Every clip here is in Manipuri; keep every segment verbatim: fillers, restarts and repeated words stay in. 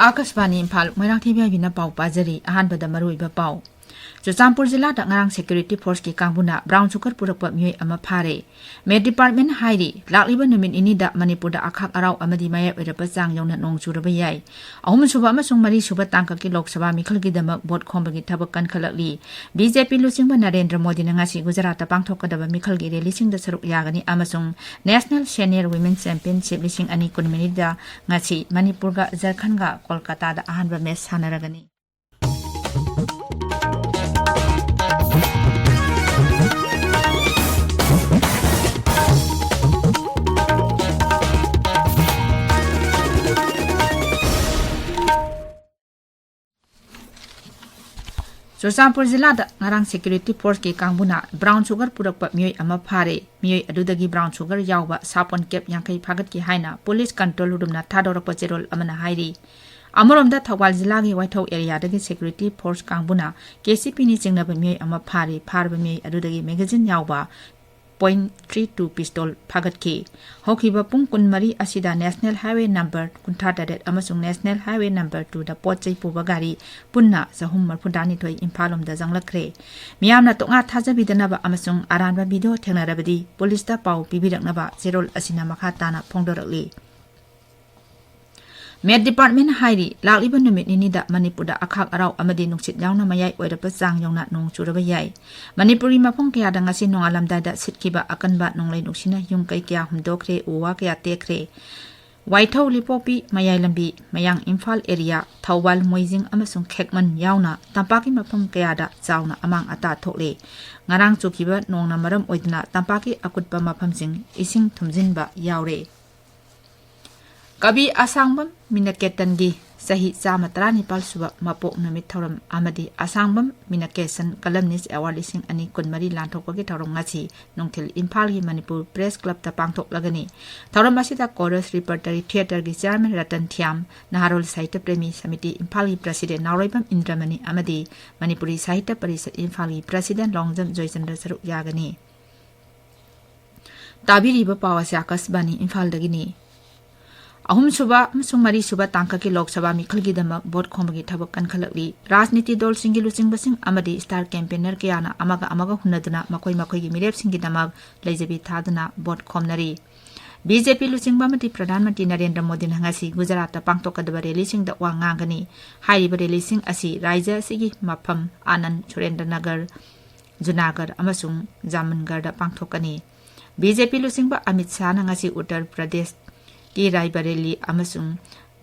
ꯑꯥꯀꯥꯁꯕꯥꯅꯤ ꯏꯝꯐꯥꯜ, ꯃꯣꯏꯔꯥꯡꯊꯦꯝ ꯌꯥꯏꯕꯤꯅ ꯄꯥꯎ ꯄꯥꯖꯔꯤ꯫ ꯑꯍꯥꯟꯕꯗ ꯃꯔꯨꯑꯣꯏꯕ ꯄꯥꯎ꯫ ꯆꯨꯔꯆꯥꯟꯄꯨꯔ ꯖꯤꯂꯥꯗ ꯉꯔꯥꯡ ꯁꯦꯀ꯭ꯌꯨꯔꯤꯇꯤ ꯐꯣꯔꯁꯀꯤ ꯀꯥꯡꯕꯨꯅ ꯕ꯭ꯔꯥꯎꯟ ꯁꯨꯒꯔ ꯄꯨꯔꯛꯄ ꯃꯤꯑꯣꯏ ꯑꯃ ꯐꯥꯔꯦ꯫ ꯃꯦꯠ ꯗꯤꯄꯥꯔꯠꯃꯦꯟꯠ ꯍꯥꯏꯔꯤ, ꯂꯥꯛꯂꯤꯕ ꯅꯨꯃꯤꯠ ꯅꯤꯅꯤꯗ ꯃꯅꯤꯄꯨꯔꯗ ꯑꯈꯥꯛ ꯑꯔꯥꯎ ꯑꯃꯗꯤ ꯃꯌꯥꯏ ꯑꯣꯏꯔꯞꯄ ꯆꯥꯡ ꯌꯧꯅ ꯅꯣꯡ ꯆꯨꯔꯕ ꯌꯥꯏ꯫ ꯑꯍꯨꯝꯁꯨꯕ ꯑꯃꯁꯨꯡ ꯃꯔꯤꯁꯨꯕ ꯇꯥꯡꯀꯛꯀꯤ ꯂꯣꯛ ꯁꯚꯥ ꯃꯤꯈꯜꯒꯤꯗꯃꯛ ꯚꯣꯠ ꯈꯣꯝꯕꯒꯤ ꯊꯕꯛ ꯀꯟꯈꯠꯂꯛꯂꯤ꯫ ꯕꯤ ꯖꯦ ꯄꯤ ꯂꯨꯆꯤꯡꯕ ꯅꯔꯦꯟꯗ꯭ꯔ ꯃꯣꯗꯤꯅ ꯉꯁꯤ ꯒꯨꯖꯔꯥꯠꯇ ꯄꯥꯡꯊꯣꯛꯀꯗꯕ ꯃꯤꯈꯜꯒꯤ ꯔꯦꯂꯤꯁꯤꯡꯗ ꯁꯔꯨꯛ ꯌꯥꯒꯅꯤ ꯑꯃꯁꯨꯡ ꯅꯦꯁꯅꯦꯜ ꯁꯦꯅꯤꯌꯔ ꯋꯤꯃꯦꯟ ꯆꯦꯝꯄꯤꯌꯟꯁꯤꯞ ꯂꯤꯁꯤꯡ ꯑꯅꯤ ꯀꯨꯟꯃꯔꯤꯗ ꯉꯁꯤ ꯃꯅꯤꯄꯨꯔꯒ ꯖꯔꯈꯟꯒ ꯀꯣꯜꯀꯇꯥꯗ ꯑꯍꯥꯟꯕ ꯃꯦꯆ ꯁꯥꯟꯅꯔꯒꯅꯤ꯫ ꯆꯨꯔꯆꯥꯟꯄꯨꯔ ꯖꯤꯂꯥꯗ ꯉꯔꯥꯡ ꯁꯦꯀ꯭ꯌꯨꯔꯤꯇꯤ ꯐꯣꯔꯁꯀꯤ ꯀꯥꯡꯕꯨꯅ ꯕ꯭ꯔꯥꯎꯟ ꯁꯨꯒꯔ ꯄꯨꯔꯛꯄ ꯃꯤꯑꯣꯏ ꯑꯃ ꯐꯥꯔꯦ꯫ ꯃꯤꯑꯣꯏ ꯑꯗꯨꯗꯒꯤ ꯕ꯭ꯔꯥꯎꯟ ꯁꯨꯒꯔ ꯌꯥꯎꯕ ꯁꯥꯄꯣꯟ ꯀꯦꯞ ꯌꯥꯡꯈꯩ ꯐꯥꯒꯠꯈꯤ ꯍꯥꯏꯅ ꯄꯨꯂꯤꯁ ꯀꯟꯇ꯭ꯔꯣꯜ ꯔꯨꯝꯅ ꯊꯥꯗꯣꯔꯛꯄ ꯆꯦꯔꯣꯜ ꯑꯃꯅ ꯍꯥꯏꯔꯤ꯫ ꯑꯃꯔꯣꯝꯗ ꯊꯧꯕꯥꯜ ꯖꯤꯂꯥꯒꯤ ꯋꯥꯏꯊꯧ ꯑꯦꯔꯤꯌꯥꯗꯒꯤ ꯁꯦꯀ꯭ꯌꯨꯔꯤꯇꯤ ꯐꯣꯔꯁ ꯀꯥꯡꯕꯨꯅ ꯀꯦ ꯁꯤ ꯄꯤꯅꯤ ꯆꯤꯡꯅꯕ ꯃꯤꯑꯣꯏ ꯑꯃ ꯐꯥꯔꯤ꯫ ꯐꯥꯔꯕ ꯃꯤꯑꯣꯏ ꯑꯗꯨꯗꯒꯤ ꯃꯦꯒꯥꯖꯤꯟ ꯌꯥꯎꯕ ꯄꯣꯏꯟꯠ ꯊ꯭ꯔꯤ ꯇꯨ ꯄꯤꯁꯇꯣꯜ ꯐꯥꯒꯠꯈꯤ꯫ ꯍꯧꯈꯤꯕ ꯄꯨꯡ ꯀꯨꯟꯃꯔꯤ ꯑꯁꯤꯗ ꯅꯦꯁꯅꯦꯜ ꯍꯥꯏꯋꯦ ꯅꯝꯕꯔ ꯀꯨꯟꯊ꯭ꯔꯥ ꯇꯔꯦꯠ ꯑꯃꯁꯨꯡ ꯅꯦꯁꯅꯦꯜ ꯍꯥꯏꯋꯦ ꯅꯝꯕꯔ ꯇꯨꯗ ꯄꯣꯠ ꯆꯩ ꯄꯨꯕ ꯒꯥꯔꯤ ꯄꯨꯟꯅ ꯆꯍꯨꯝ ꯃꯔꯤꯐꯨ ꯇꯔꯥꯅꯤꯊꯣꯏ ꯏꯝꯐꯥꯜ ꯂꯣꯝꯗ ꯆꯪꯂꯛꯈ꯭ꯔꯦ꯫ ꯃꯤꯌꯥꯝꯅ ꯇꯣꯉꯥ ꯊꯥꯖꯕꯤꯗꯅꯕ ꯑꯃꯁꯨꯡ ꯑꯔꯥꯟꯕ ꯚꯤꯗꯤꯑꯣ ꯊꯦꯡꯅꯔꯕꯗꯤ ꯄꯨꯂꯤꯁꯇ ꯄꯥꯎ ꯄꯤꯕꯤꯔꯛꯅꯕ ꯆꯦꯔꯣꯜ ꯑꯁꯤꯅ ꯃꯈꯥ ꯇꯥꯅ ꯐꯣꯡꯗꯣꯔꯛꯂꯤ꯫ ꯃꯦꯠ ꯗꯤꯄꯥꯔꯠꯃꯦꯟꯠ ꯍꯥꯏꯔꯤ, ꯂꯥꯛꯂꯤꯕ ꯅꯨꯃꯤꯠ ꯅꯤꯅꯤꯗ ꯃꯅꯤꯄꯨꯔꯗ ꯑꯈꯥꯛ ꯑꯔꯥꯎ ꯑꯃꯗꯤ ꯅꯨꯡꯁꯤꯠ ꯌꯥꯎꯅ ꯃꯌꯥꯏ ꯑꯣꯏꯔꯞꯄ ꯆꯥꯡ ꯌꯧꯅ ꯅꯣꯡ ꯆꯨꯔꯕ ꯌꯥꯏ꯫ ꯃꯅꯤꯄꯨꯔꯒꯤ ꯃꯐꯝ ꯀꯌꯥꯗ ꯉꯁꯤ ꯅꯣꯡꯉꯥꯜꯂꯝꯗꯥꯏꯗ ꯁꯤꯠꯈꯤꯕ ꯑꯀꯟꯕ ꯅꯣꯡꯂꯩ ꯅꯨꯡꯁꯤꯠꯅ ꯌꯨꯝ ꯀꯩ ꯀꯌꯥ ꯍꯨꯝꯗꯣꯛꯈ꯭ꯔꯦ, ꯎ ꯋꯥ ꯀꯌꯥ ꯇꯦꯛꯈ꯭ꯔꯦ꯫ ꯋꯥꯏꯊꯧ, ꯂꯤꯄꯣꯛꯄꯤ, ꯃꯌꯥꯏ ꯂꯝꯕꯤ, ꯃꯌꯥꯡ ꯏꯝꯐꯥꯜ ꯑꯦꯔꯤꯌꯥ, ꯊꯧꯕꯥꯜ, ꯃꯣꯏꯖꯤꯡ ꯑꯃꯁꯨꯡ ꯈꯦꯛꯃꯟ ꯌꯥꯎꯅ ꯇꯝꯄꯥꯛꯀꯤ ꯃꯐꯝ ꯀꯌꯥꯗ ꯆꯥꯎꯅ ꯑꯃꯥꯡ ꯑꯇꯥ ꯊꯣꯛꯂꯦ꯫ ꯉꯔꯥꯡ ꯆꯨꯈꯤꯕ ꯅꯣꯡꯅ ꯃꯔꯝ ꯑꯣꯏꯗꯨꯅ ꯇꯝꯄꯥꯛꯀꯤ ꯑꯀꯨꯠꯄ ꯃꯐꯝꯁꯤꯡ ꯏꯁꯤꯡ ꯊꯨꯝꯖꯤꯟꯕ ꯌꯥꯎꯔꯦ꯫ ꯀꯕꯤ ꯑꯁꯥꯡꯕꯝ ꯃꯤꯅꯀꯦꯇꯟꯒꯤ ꯆꯍꯤ ꯆꯥꯝꯃ ꯇꯔꯥꯅꯤꯄꯥꯜ ꯁꯨꯕ ꯃꯄꯣꯛ ꯅꯨꯃꯤꯠ ꯊꯧꯔꯝ ꯑꯃꯗꯤ ꯑꯁꯥꯡꯕꯝ ꯃꯤꯅꯀꯦꯁꯟ ꯀꯂꯝꯅꯤꯁ ꯑꯦꯋꯥꯔꯗ ꯂꯤꯁꯤꯡ ꯑꯅꯤ ꯀꯨꯟꯃꯔꯤ ꯂꯥꯟꯊꯣꯛꯄꯒꯤ ꯊꯧꯔꯝ ꯉꯁꯤ ꯅꯨꯡꯊꯤꯜ ꯏꯝꯐꯥꯜꯒꯤ ꯃꯅꯤꯄꯨꯔ ꯄ꯭ꯔꯦꯁ ꯀ꯭ꯂꯕꯇ ꯄꯥꯡꯊꯣꯛꯂꯒꯅꯤ꯫ ꯊꯧꯔꯝ ꯑꯁꯤꯗ ꯀꯣꯔꯁ ꯔꯤꯄꯔꯇꯔꯤ ꯊꯤꯌꯦꯇꯔꯒꯤ ꯆꯤꯌꯥꯔꯃꯦꯟ ꯔꯇꯟ ꯊꯤꯌꯥꯝ, ꯅꯍꯥꯔꯣꯜ ꯁꯥꯍꯤꯇ꯭ꯌ ꯄ꯭ꯔꯦꯃꯤ ꯁꯃꯤꯇꯤ ꯏꯝꯐꯥꯜꯒꯤ ꯄ꯭ꯔꯁꯤꯗꯦꯟ ꯅꯥꯎꯔꯩꯕꯝ ꯏꯟꯗ꯭ꯔꯃꯅꯤ ꯑꯃꯗꯤ ꯃꯅꯤꯄꯨꯔꯤ ꯁꯥꯍꯤꯇ꯭ꯌ ꯄꯔꯤꯁꯠ ꯏꯝꯐꯥꯜꯒꯤ ꯄ꯭ꯔꯁꯤꯗꯦꯟ ꯂꯣꯡꯖꯝ ꯖꯣꯏꯆꯟꯗ꯭ꯔ ꯁꯔꯨꯛ ꯌꯥꯒꯅꯤ꯫ ꯇꯥꯕꯤꯔꯤꯕ ꯄꯥꯎ ꯑꯁꯤ ꯑꯥꯀꯥꯁꯕꯥꯅꯤ ꯏꯝꯐꯥꯜꯗꯒꯤꯅꯤ꯫ ꯑꯍꯨꯝꯁꯨꯕ ꯑꯃꯁꯨꯡ ꯃꯔꯤꯁꯨꯕ ꯇꯥꯡꯀꯛꯀꯤ ꯂꯣꯛ ꯁꯚꯥ ꯃꯤꯈꯜꯒꯤꯗꯃꯛ ꯚꯣꯠ ꯈꯣꯝꯕꯒꯤ ꯊꯕꯛ ꯀꯟꯈꯠꯂꯛꯂꯤ꯫ ꯔꯥꯖꯅꯤꯇꯤ ꯗꯜꯁꯤꯡꯒꯤ ꯂꯨꯆꯤꯡꯕꯁꯤꯡ ꯑꯃꯗꯤ star campaigner ꯀꯌꯥꯅ ꯑꯃꯒ ꯑꯃꯒ ꯍꯨꯟꯅꯗꯨꯅ ꯃꯈꯣꯏ ꯃꯈꯣꯏꯒꯤ ꯃꯤꯔꯦꯞꯁꯤꯡꯒꯤꯗꯃꯛ ꯂꯩꯖꯕꯤ ꯊꯥꯗꯨꯅ ꯚꯣꯠ ꯈꯣꯝꯅꯔꯤ꯫ ꯕꯤ ꯖꯦ ꯄꯤ ꯂꯨꯆꯤꯡꯕ ꯑꯃꯗꯤ ꯄ꯭ꯔꯙꯥꯟ ꯃꯟꯇ꯭ꯔꯤ ꯅꯔꯦꯟꯗ꯭ꯔ ꯃꯣꯗꯤꯅ ꯉꯁꯤ ꯒꯨꯖꯔꯥꯠꯇ ꯄꯥꯡꯊꯣꯛꯀꯗꯕ ꯔꯦꯂꯤꯁꯤꯡꯗ ꯋꯥ ꯉꯥꯡꯒꯅꯤ꯫ ꯍꯥꯏꯔꯤꯕ ꯔꯦꯂꯤꯁꯤꯡ ꯑꯁꯤ ꯔꯥꯖ꯭ꯌ ꯑꯁꯤꯒꯤ ꯃꯐꯝ ꯑꯥꯅꯟꯗ ꯁꯨꯔꯦꯟꯗ꯭ꯔ ꯅꯒꯔ, ꯖꯨꯅꯥꯒꯔ ꯑꯃꯁꯨꯡ ꯖꯥꯃꯟꯒꯔꯗ ꯄꯥꯡꯊꯣꯛꯀꯅꯤ꯫ ꯕꯤ ꯖꯦ ꯄꯤ ꯂꯨꯆꯤꯡꯕ ꯑꯃꯤꯠ ꯁꯥꯍꯅ ꯉꯁꯤ ꯎꯠꯇꯔ ꯄ꯭ꯔꯗꯦꯁꯀꯤ ꯔꯥꯏꯕꯔꯦꯂꯤ ꯑꯃꯁꯨꯡ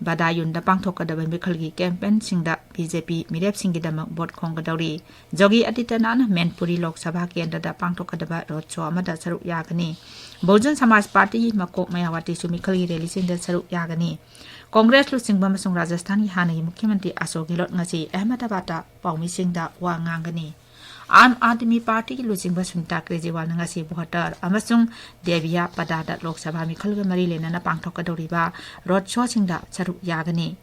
ꯕꯗꯥꯌꯨꯟꯗ ꯄꯥꯡꯊꯣꯛꯀꯗꯕ ꯃꯤꯈꯜꯒꯤ ꯀꯦꯝꯄꯦꯟꯁꯤꯡꯗ ꯕꯤ ꯖꯦ ꯄꯤ ꯃꯤꯔꯦꯞꯁꯤꯡꯒꯤꯗꯃꯛ ꯚꯣꯠ ꯈꯣꯝꯒꯗꯧꯔꯤ꯫ ꯖꯣꯒꯤ ꯑꯗꯤꯇ꯭ꯌꯅꯥꯊꯅ ꯃꯦꯟꯄꯨꯔꯤ ꯂꯣꯛ ꯁꯚꯥ ꯀꯦꯟꯗ꯭ꯔꯗ ꯄꯥꯡꯊꯣꯛꯀꯗꯕ ꯔꯣꯗ ꯁꯣ ꯑꯃꯗ ꯁꯔꯨꯛ ꯌꯥꯒꯅꯤ꯫ ꯕꯍꯨꯖꯟ ꯁꯃꯥꯖ ꯄꯥꯔꯇꯤꯒꯤ ꯃꯀꯣꯛ ꯃꯌꯥꯋꯥꯇꯤꯁꯨ ꯃꯤꯈꯜꯒꯤ ꯔꯦꯂꯤꯁꯤꯡꯗ ꯁꯔꯨꯛ ꯌꯥꯒꯅꯤ꯫ ꯀꯣꯡꯒ꯭ꯔꯦꯁ ꯂꯨꯆꯤꯡꯕ ꯑꯃꯁꯨꯡ ꯔꯥꯖꯁꯊꯥꯟꯒꯤ ꯍꯥꯟꯅꯒꯤ ꯃꯨꯈ꯭ꯌ ꯃꯟꯇ꯭ꯔꯤ ꯑꯁꯣꯛ ꯒꯦꯍꯂꯣꯠ ꯉꯁꯤ ꯑꯍꯃꯗꯥꯕꯥꯗꯇ ꯄꯥꯎꯃꯤꯁꯤꯡꯗ ꯋꯥ ꯉꯥꯡꯒꯅꯤ꯫ ꯑꯥꯝ ꯑꯥꯗꯃꯤ ꯄꯥꯔꯇꯤꯒꯤ ꯂꯨꯆꯤꯡꯕ ꯁꯨꯅꯤꯇꯥ ꯀ꯭ꯔꯦꯖꯤꯋꯥꯜꯅ ꯉꯁꯤ ꯚꯣꯇꯔ ꯑꯃꯁꯨꯡ ꯗꯦꯕꯤꯌꯥ ꯄꯗꯥꯗ ꯂꯣꯛ ꯁꯚꯥ ꯃꯤꯈꯜꯒ ꯃꯔꯤ ꯂꯩꯅꯅ ꯄꯥꯡꯊꯣꯛꯀꯗꯧꯔꯤꯕ ꯔꯣꯗ ꯁꯣꯁꯤꯡꯗ ꯁꯔꯨꯛ ꯌꯥꯒꯅꯤ꯫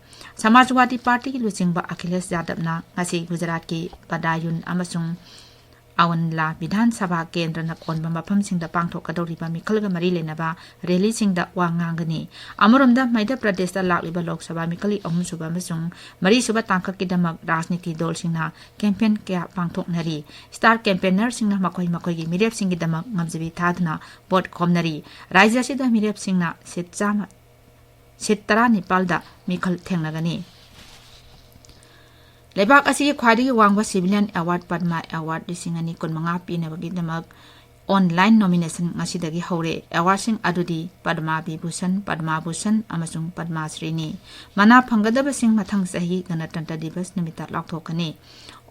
ꯁꯃꯥꯖꯋꯥꯗꯤ ꯄꯥꯔꯇꯤꯒꯤ ꯂꯨꯆꯤꯡꯕ ꯑꯈꯤꯂꯦꯁ ꯌꯥꯗꯕꯅ ꯉꯁꯤ ꯒꯨꯖꯔꯥꯠꯀꯤ ꯕꯗꯥꯌꯨꯟ ꯑꯃꯁꯨꯡ ꯑꯋꯟꯂꯥ ꯕꯤꯙꯥꯟ ꯁꯚꯥ ꯀꯦꯟꯗ꯭ꯔꯅ ꯀꯣꯟꯕ ꯃꯐꯝꯁꯤꯡꯗ ꯄꯥꯡꯊꯣꯛꯀꯗꯧꯔꯤꯕ ꯃꯤꯈꯜꯒ ꯃꯔꯤ ꯂꯩꯅꯕ ꯔꯦꯂꯤꯁꯤꯡꯗ ꯋꯥ ꯉꯥꯡꯒꯅꯤ꯫ ꯑꯃꯔꯣꯝꯗ, ꯃꯙ꯭ꯌ ꯄ꯭ꯔꯗꯦꯁꯇ ꯂꯥꯛꯂꯤꯕ ꯂꯣꯛ ꯁꯚꯥ ꯃꯤꯈꯜꯒꯤ ꯑꯍꯨꯝꯁꯨꯕ ꯑꯃꯁꯨꯡ ꯃꯔꯤꯁꯨꯕ ꯇꯥꯡꯀꯛꯀꯤꯗꯃꯛ ꯔꯥꯖꯅꯤꯇꯤ ꯗꯜꯁꯤꯡꯅ ꯀꯦꯝꯄꯦꯟ ꯀꯌꯥ ꯄꯥꯡꯊꯣꯛꯅꯔꯤ꯫ Star campaignerꯁꯤꯡꯅ ꯃꯈꯣꯏ ꯃꯈꯣꯏꯒꯤ ꯃꯤꯔꯦꯞꯁꯤꯡꯒꯤꯗꯃꯛ ꯉꯝꯖꯕꯤ ꯊꯥꯗꯨꯅ ꯚꯣꯠ ꯈꯣꯝꯅꯔꯤ꯫ ꯔꯥꯖ꯭ꯌ ꯑꯁꯤꯗ ꯃꯤꯔꯦꯞꯁꯤꯡꯅ ꯁꯤꯠ ꯆꯥꯝꯃ, ꯁꯤꯠ ꯇꯔꯥꯅꯤꯄꯥꯜꯗ ꯃꯤꯈꯜ ꯊꯦꯡꯅꯒꯅꯤ꯫ ꯂꯩꯕꯥꯛ ꯑꯁꯤꯒꯤ ꯈ꯭ꯋꯥꯏꯗꯒꯤ ꯋꯥꯡꯕ civilian award ꯄꯗꯃ award ꯂꯤꯁꯤꯡ ꯑꯅꯤ ꯀꯨꯟꯃꯉꯥ ꯄꯤꯅꯕꯒꯤꯗꯃꯛ online nomination ꯉꯁꯤꯗꯒꯤ ꯍꯧꯔꯦ꯫ Awardꯁꯤꯡ ꯑꯗꯨꯗꯤ ꯄꯗꯃ ꯕꯤꯚꯨꯁꯟ, ꯄꯗꯃ ꯚꯨꯁꯟ ꯑꯃꯁꯨꯡ ꯄꯗꯃ ꯁ꯭ꯔꯤꯅꯤ꯫ ꯃꯅꯥ ꯐꯪꯒꯗꯕꯁꯤꯡ ꯃꯊꯪ ꯆꯍꯤ ꯒꯅꯇꯟꯇ꯭ꯔ ꯗꯤꯕꯁ ꯅꯨꯃꯤꯠꯇ ꯂꯥꯎꯊꯣꯛꯀꯅꯤ꯫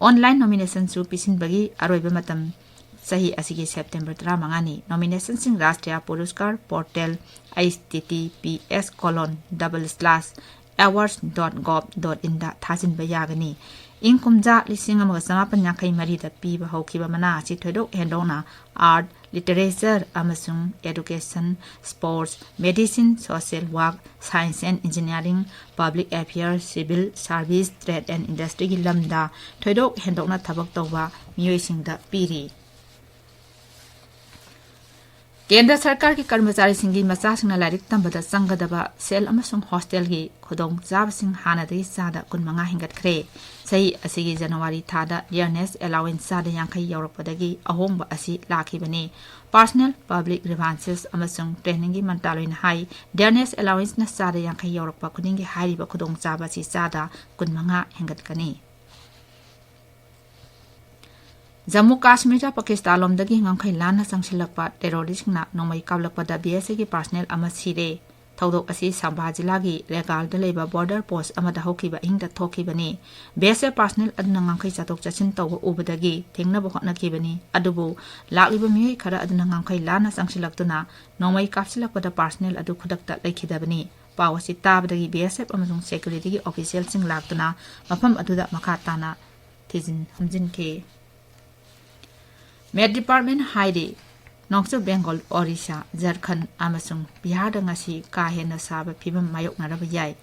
Online nominationꯁꯨ ꯄꯤꯁꯤꯟꯕꯒꯤ ꯑꯔꯣꯏꯕ ꯃꯇꯝ ꯆꯍꯤ ꯑꯁꯤꯒꯤ September ꯇꯔꯥꯃꯉꯥꯅꯤ꯫ Nominationꯁꯤꯡ Rashtriya ꯄꯨꯔꯁꯀꯥꯔ portal, H T T P S colon double slash awards dot gov dot inꯗ ꯊꯥꯖꯤꯟꯕ ꯌꯥꯒꯅꯤ꯫ ꯏꯪ ꯀꯨꯝꯖꯥ ꯂꯤꯁꯤꯡ ꯑꯃꯒ ꯆꯃꯥꯄꯟ ꯌꯥꯡꯈꯩ ꯃꯔꯤꯗ ꯄꯤꯕ ꯍꯧꯈꯤꯕ ꯃꯅꯥ ꯑꯁꯤ ꯊꯣꯏꯗꯣꯛ ꯍꯦꯟꯗꯣꯛꯅ art, literature ꯑꯃꯁꯨꯡ education, sports, medicine, social work, science and engineering, public affairs, civil service, trade and industryꯒꯤ ꯂꯝꯗ ꯊꯣꯏꯗꯣꯛ ꯍꯦꯟꯗꯣꯛꯅ ꯊꯕꯛ ꯇꯧꯕ ꯃꯤꯑꯣꯏꯁꯤꯡꯗ ꯄꯤꯔꯤ꯫ ꯀꯦꯟꯗ꯭ꯔ ꯁꯔꯀꯥꯔꯒꯤ ꯀꯔꯃꯆꯥꯔꯤꯁꯤꯡꯒꯤ ꯃꯆꯥꯁꯤꯡꯅ ꯂꯥꯏꯔꯤꯛ ꯇꯝꯕꯗ ꯆꯪꯒꯗꯕ ꯁꯦꯜ ꯑꯃꯁꯨꯡ ꯍꯣꯁꯇꯦꯜꯒꯤ ꯈꯨꯗꯣꯡꯆꯥꯕꯁꯤꯡ ꯍꯥꯟꯅꯗꯒꯤ ꯆꯥꯗ ꯀꯨꯟꯃꯉꯥ ꯍꯦꯟꯒꯠꯈ꯭ꯔꯦ꯫ ꯆꯍꯤ ꯑꯁꯤꯒꯤ ꯖꯅꯋꯥꯔꯤ ꯊꯥꯗ dearness allowance ꯆꯥꯗ ꯌꯥꯡꯈꯩ ꯌꯧꯔꯛꯄꯗꯒꯤ ꯑꯍꯣꯡꯕ ꯑꯁꯤ ꯂꯥꯛꯈꯤꯕꯅꯤ꯫ Personnel, Public Grievances ꯑꯃꯁꯨꯡ Trainingꯒꯤ ꯃꯟꯇ꯭ꯔꯥꯂꯣꯏꯅ ꯍꯥꯏ, dearness allowanceꯅ ꯆꯥꯗ ꯌꯥꯡꯈꯩ ꯌꯧꯔꯛꯄ ꯈꯨꯗꯤꯡꯒꯤ ꯍꯥꯏꯔꯤꯕ ꯈꯨꯗꯣꯡꯆꯥꯕ ꯑꯁꯤ ꯆꯥꯗ ꯀꯨꯟꯃꯉꯥ ꯍꯦꯟꯒꯠꯀꯅꯤ꯫ ꯖꯝꯃꯨ ꯀꯥꯁꯃꯤꯔꯗ ꯄꯥꯀꯤꯁꯇꯥꯟ ꯂꯣꯝꯗꯒꯤ ꯉꯝꯈꯩ ꯂꯥꯟꯅ ꯆꯪꯁꯤꯜꯂꯛꯄ terroristꯁꯤꯡꯅ ꯅꯣꯡꯃꯩ ꯀꯥꯞꯂꯛꯄꯗ BSFꯀꯤ personnel ꯑꯃ ꯁꯤꯔꯦ꯫ ꯊꯧꯗꯣꯛ ꯑꯁꯤ ꯁꯝꯕꯥ ꯖꯤꯂꯥꯒꯤ ꯔꯦꯒꯥꯜꯗ ꯂꯩꯕ border post ꯑꯃꯗ ꯍꯧꯈꯤꯕ ꯑꯍꯤꯡꯗ ꯊꯣꯛꯈꯤꯕꯅꯤ꯫ BSF personnel ꯑꯗꯨꯅ ꯉꯝꯈꯩ ꯆꯠꯊꯣꯛ ꯆꯠꯁꯤꯟ ꯇꯧꯕ ꯎꯕꯗꯒꯤ ꯊꯤꯡꯅꯕ ꯍꯣꯠꯅꯈꯤꯕꯅꯤ꯫ ꯑꯗꯨꯕꯨ ꯂꯥꯛꯂꯤꯕ ꯃꯤꯑꯣꯏ ꯈꯔ ꯑꯗꯨꯅ ꯉꯝꯈꯩ ꯂꯥꯟꯅ ꯆꯪꯁꯤꯜꯂꯛꯇꯨꯅ ꯅꯣꯡꯃꯩ ꯀꯥꯞꯁꯤꯜꯂꯛꯄꯗ personnel ꯑꯗꯨ ꯈꯨꯗꯛꯇ ꯂꯩꯈꯤꯗꯕꯅꯤ꯫ ꯄꯥꯎ ꯑꯁꯤ ꯇꯥꯕꯗꯒꯤ BSF ꯑꯃꯁꯨꯡ securityꯒꯤ officialꯁꯤꯡ ꯂꯥꯛꯇꯨꯅ ꯃꯐꯝ ꯑꯗꯨꯗ ꯃꯈꯥ ꯇꯥꯅ ꯊꯤꯖꯤꯟ ꯍꯨꯝꯖꯤꯟꯈꯤ꯫ Met Department ꯍꯥꯏꯔꯤ, ꯅꯣꯡꯆꯨꯞ ꯕꯦꯡꯒꯣꯜ, ꯑꯣꯔꯤꯁꯥ, ꯖꯔꯈꯟ ꯑꯃꯁꯨꯡ ꯕꯤꯍꯥꯔꯗ ꯉꯁꯤ ꯀꯥ ꯍꯦꯟꯅ ꯁꯥꯕ ꯐꯤꯕꯝ ꯃꯥꯌꯣꯛꯅꯔꯕ ꯌꯥꯏ꯫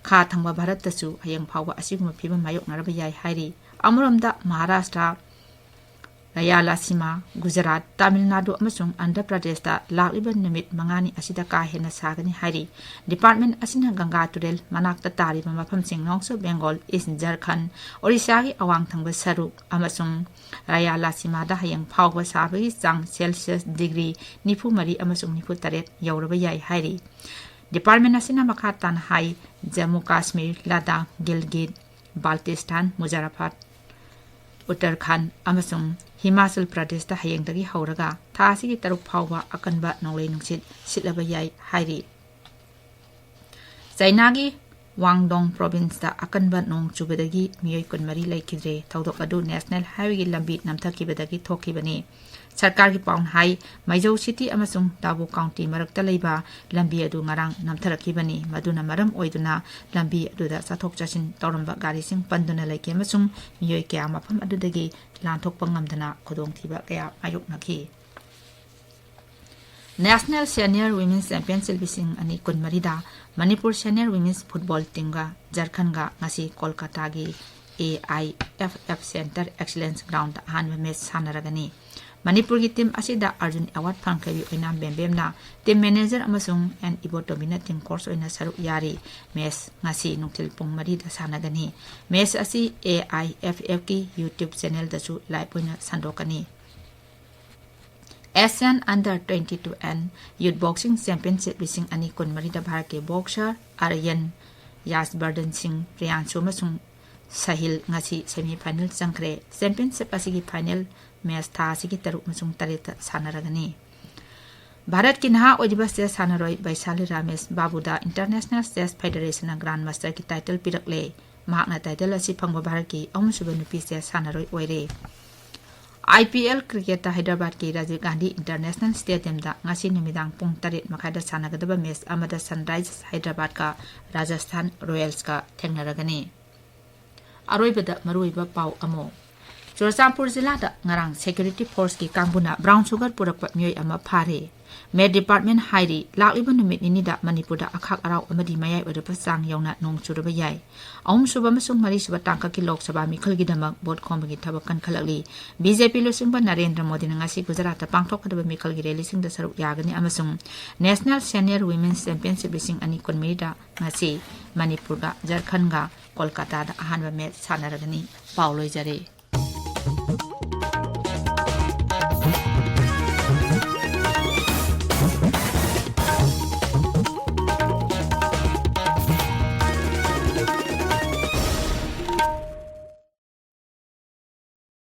ꯈꯥ ꯊꯪꯕ ꯚꯥꯔꯠꯇꯁꯨ ꯍꯌꯦꯡ ꯐꯥꯎꯕ ꯑꯁꯤꯒꯨꯝꯕ ꯐꯤꯕꯝ ꯃꯥꯌꯣꯛꯅꯔꯕ ꯌꯥꯏ ꯍꯥꯏꯔꯤ꯫ ꯑꯃꯔꯣꯝꯗ ꯃꯍꯥꯔꯥꯁꯇ꯭ꯔ, ꯔꯥꯌꯥꯂꯥꯁꯤꯃꯥ, ꯒꯨꯖꯔꯥꯠ, ꯇꯥꯃꯤꯜ ꯅꯥꯗꯨ ꯑꯃꯁꯨꯡ ꯑꯟꯙ꯭ꯔ ꯄ꯭ꯔꯗꯦꯁꯇ ꯂꯥꯛꯂꯤꯕ ꯅꯨꯃꯤꯠ ꯃꯉꯥꯅꯤ ꯑꯁꯤꯗ ꯀꯥ ꯍꯦꯟꯅ ꯁꯥꯒꯅꯤ ꯍꯥꯏꯔꯤ꯫ Department ꯑꯁꯤꯅ ꯒꯪꯒꯥ ꯇꯨꯔꯦꯜ ꯃꯅꯥꯛꯇ ꯇꯥꯔꯤꯕ ꯃꯐꯝꯁꯤꯡ ꯅꯣꯡꯆꯨꯞ ꯕꯦꯡꯒꯣꯜ, East ꯖꯔꯈꯟ, ꯑꯣꯔꯤꯁꯥꯒꯤ ꯑꯋꯥꯡ ꯊꯪꯕ ꯁꯔꯨꯛ ꯑꯃꯁꯨꯡ ꯔꯥꯌꯥꯂꯥꯁꯤꯃꯥꯗ ꯍꯌꯦꯡ ꯐꯥꯎꯕ ꯁꯥꯕꯒꯤ ꯆꯥꯡ Celsius degree ꯅꯤꯐꯨ ꯃꯔꯤ ꯑꯃꯁꯨꯡ ꯅꯤꯐꯨ ꯇꯔꯦꯠ ꯌꯧꯔꯕ ꯌꯥꯏ ꯍꯥꯏꯔꯤ꯫ Department ꯑꯁꯤꯅ ꯃꯈꯥ ꯇꯥꯅ ꯍꯥꯏ, ꯖꯝꯃꯨ ꯀꯥꯁꯃꯤꯔ, ꯂꯗꯥꯈ, ꯒꯤꯜꯒꯤꯠ, ꯕꯥꯜꯇꯤꯁꯇꯥꯟ, ꯃꯨꯖꯥꯐꯔꯅꯥꯕꯥꯗ, ꯎꯠꯇꯔꯈꯟꯗ ꯑꯃꯁꯨꯡ ꯍꯤꯃꯥꯆꯜ ꯄ꯭ꯔꯗꯦꯁꯇ ꯍꯌꯦꯡꯗꯒꯤ ꯍꯧꯔꯒ ꯊꯥ ꯑꯁꯤꯒꯤ ꯇꯔꯨꯛ ꯐꯥꯎꯕ ꯑꯀꯟꯕ ꯅꯣꯡꯂꯩ ꯅꯨꯡꯁꯤꯠ ꯁꯤꯠꯂꯕ ꯌꯥꯏ ꯍꯥꯏꯔꯤ꯫ ꯆꯥꯏꯅꯥꯒꯤ ꯋꯥꯡꯗꯣꯡ provinceꯇ ꯑꯀꯟꯕ ꯅꯣꯡ ꯆꯨꯕꯗꯒꯤ ꯃꯤꯑꯣꯏ ꯀꯨꯟꯃꯔꯤ ꯂꯩꯈꯤꯗ꯭ꯔꯦ꯫ ꯊꯧꯗꯣꯛ ꯑꯗꯨ National Highwayꯒꯤ ꯂꯝꯕꯤ ꯅꯝꯊꯈꯤꯕꯗꯒꯤ ꯊꯣꯛꯈꯤꯕꯅꯤ꯫ ꯁꯔꯀꯥꯔꯒꯤ ꯄꯥꯎꯅ ꯍꯥꯏ, ꯃꯩꯖꯧ city ꯑꯃꯁꯨꯡ ꯗꯥꯕꯨ county ꯃꯔꯛꯇ ꯂꯩꯕ ꯂꯝꯕꯤ ꯑꯗꯨ ꯉꯔꯥꯡ ꯅꯝꯊꯔꯛꯈꯤꯕꯅꯤ꯫ ꯃꯗꯨꯅ ꯃꯔꯝ ꯑꯣꯏꯗꯨꯅ ꯂꯝꯕꯤ ꯑꯗꯨꯗ ꯆꯠꯊꯣꯛ ꯆꯠꯁꯤꯟ ꯇꯧꯔꯝꯕ ꯒꯥꯔꯤꯁꯤꯡ ꯄꯟꯗꯨꯅ ꯂꯩꯈꯤ ꯑꯃꯁꯨꯡ ꯃꯤꯑꯣꯏ ꯀꯌꯥ ꯃꯐꯝ ꯑꯗꯨꯗꯒꯤ ꯂꯥꯟꯊꯣꯛꯄ ꯉꯝꯗꯅ ꯈꯨꯗꯣꯡꯊꯤꯕ ꯀꯌꯥ ꯃꯥꯌꯣꯛꯅꯈꯤ꯫ National Senior Women's Championship ꯂꯤꯁꯤꯡ ꯑꯅꯤ ꯀꯨꯟꯃꯔꯤꯗ ꯃꯅꯤꯄꯨꯔ Senior Women's Football teamꯒ ꯖꯔꯈꯟꯒ ꯉꯁꯤ ꯀꯣꯜꯀꯇꯥꯒꯤ AIFF Centre Excellence Groundꯗ ꯑꯍꯥꯟꯕ match ꯁꯥꯟꯅꯔꯒꯅꯤ꯫ ꯃꯅꯤꯄꯨꯔꯒꯤ team ꯑꯁꯤꯗ ꯑꯔꯖꯨꯟ award ꯐꯪꯈ꯭ꯔꯕꯤ ꯑꯣꯏꯅꯥꯝ ꯕꯦꯝꯕꯦꯝꯅ team manager ꯑꯃꯁꯨꯡ ꯑꯦꯟ ꯏꯕꯣꯇꯣꯝꯕꯤꯅ team coach ꯑꯣꯏꯅ ꯁꯔꯨꯛ ꯌꯥꯔꯤ꯫ Match ꯉꯁꯤ ꯅꯨꯡꯊꯤꯜ ꯄꯨꯡ ꯃꯔꯤꯗ ꯁꯥꯟꯅꯒꯅꯤ꯫ Match ꯑꯁꯤ A I F F ꯀꯤ YouTube channelꯗꯁꯨ live ꯑꯣꯏꯅ ꯁꯟꯗꯣꯛꯀꯅꯤ꯫ Asian Under twenty-two and Youth Boxing Championship ꯂꯤꯁꯤꯡ ꯑꯅꯤ ꯀꯨꯟꯃꯔꯤꯗ ꯚꯥꯔꯠꯀꯤ boxer ꯑꯥꯔꯌꯟ, ꯌꯥꯁꯕꯔꯙꯟ ꯁꯤꯡ, ꯄ꯭ꯔꯤꯌꯥꯟꯁꯨ ꯑꯃꯁꯨꯡ ꯁꯍꯤꯜ ꯉꯁꯤ semi final ꯆꯪꯈ꯭ꯔꯦ꯫ Championship ꯑꯁꯤꯒꯤ final match ꯊꯥ ꯑꯁꯤꯒꯤ ꯇꯔꯨꯛ ꯑꯃꯁꯨꯡ ꯇꯔꯦꯠꯇ ꯁꯥꯟꯅꯔꯒꯅꯤ꯫ ꯚꯥꯔꯠꯀꯤ ꯅꯍꯥ ꯑꯣꯏꯔꯤꯕ chess ꯁꯥꯟꯅꯔꯣꯏ ꯕꯩꯁꯥꯂꯤ Ramesh ꯕꯥꯕꯨꯗ International Chess Federationꯅ Grand Masterꯒꯤ title ꯄꯤꯔꯛꯂꯦ꯫ ꯃꯍꯥꯛꯅ title ꯑꯁꯤ ꯐꯪꯕ ꯚꯥꯔꯠꯀꯤ ꯑꯍꯨꯝꯁꯨꯕ ꯅꯨꯄꯤ chess ꯁꯥꯟꯅꯔꯣꯏ ꯑꯣꯏꯔꯦ꯫ I P L cricketꯇ ꯍꯥꯏꯗ꯭ꯔꯕꯥꯗꯀꯤ Rajiv Gandhi International Stadiumꯗ ꯉꯁꯤ ꯅꯨꯃꯤꯗꯥꯡ ꯄꯨꯡ ꯇꯔꯦꯠ ꯃꯈꯥꯏꯗ ꯁꯥꯟꯅꯒꯗꯕ match ꯑꯃꯗ Sunrisers Hyderabadꯀ Rajasthan Royalsꯀ ꯊꯦꯡꯅꯔꯒꯅꯤ꯫ ꯑꯔꯣꯏꯕꯗ ꯃꯔꯨꯑꯣꯏꯕ ꯄꯥꯎ ꯑꯃꯨꯛ꯫ ꯆꯨꯔꯆꯥꯟꯄꯨꯔ ꯖꯤꯂꯥꯗ ꯉꯔꯥꯡ security forceꯀꯤ ꯀꯥꯡꯕꯨꯅ brown sugar ꯄꯨꯔꯛꯄ ꯃꯤꯑꯣꯏ ꯑꯃ ꯐꯥꯔꯦ꯫ Met Department ꯍꯥꯏꯔꯤ, ꯂꯥꯛꯂꯤꯕ ꯅꯨꯃꯤꯠ ꯅꯤꯅꯤꯗ ꯃꯅꯤꯄꯨꯔꯗ ꯑꯈꯥꯛ ꯑꯔꯥꯎ ꯑꯃꯗꯤ ꯃꯌꯥꯏ ꯑꯣꯏꯔꯞꯄ ꯆꯥꯡ ꯌꯧꯅ ꯅꯣꯡ ꯆꯨꯔꯕ ꯌꯥꯏ꯫ ꯑꯍꯨꯝꯁꯨꯕ ꯑꯃꯁꯨꯡ ꯃꯔꯤꯁꯨꯕ ꯇꯥꯡꯀꯛꯀꯤ ꯂꯣꯛ ꯁꯚꯥ ꯃꯤꯈꯜꯒꯤ ꯗꯃꯛ vote ꯈꯣꯝꯕꯒꯤ ꯊꯕꯛ ꯀꯟꯈꯠꯂꯛꯂꯤ꯫ B J P ꯂꯨꯆꯤꯡꯕ ꯅꯔꯦꯟꯗ꯭ꯔ ꯃꯣꯗꯤꯅ ꯉꯁꯤ ꯒꯨꯖꯔꯥꯠꯇ ꯄꯥꯡꯊꯣꯛꯀꯗꯕ ꯃꯤꯈꯜꯒꯤ rallyꯁꯤꯡꯗ ꯁꯔꯨꯛ ꯌꯥꯒꯅꯤ ꯑꯃꯁꯨꯡ National Senior Women's Championship ꯂꯤꯁꯤꯡ ꯑꯅꯤ ꯀꯨꯟꯃꯔꯤꯗ ꯉꯁꯤ ꯃꯅꯤꯄꯨꯔꯒ ꯖꯔꯈꯟꯒ ꯀꯣꯜꯀꯥꯇꯥꯗ ꯑꯍꯥꯟꯕ match ꯁꯥꯟꯅꯔꯒꯅꯤ꯫ ꯄꯥꯎ ꯂꯣꯏꯖꯔꯦ꯫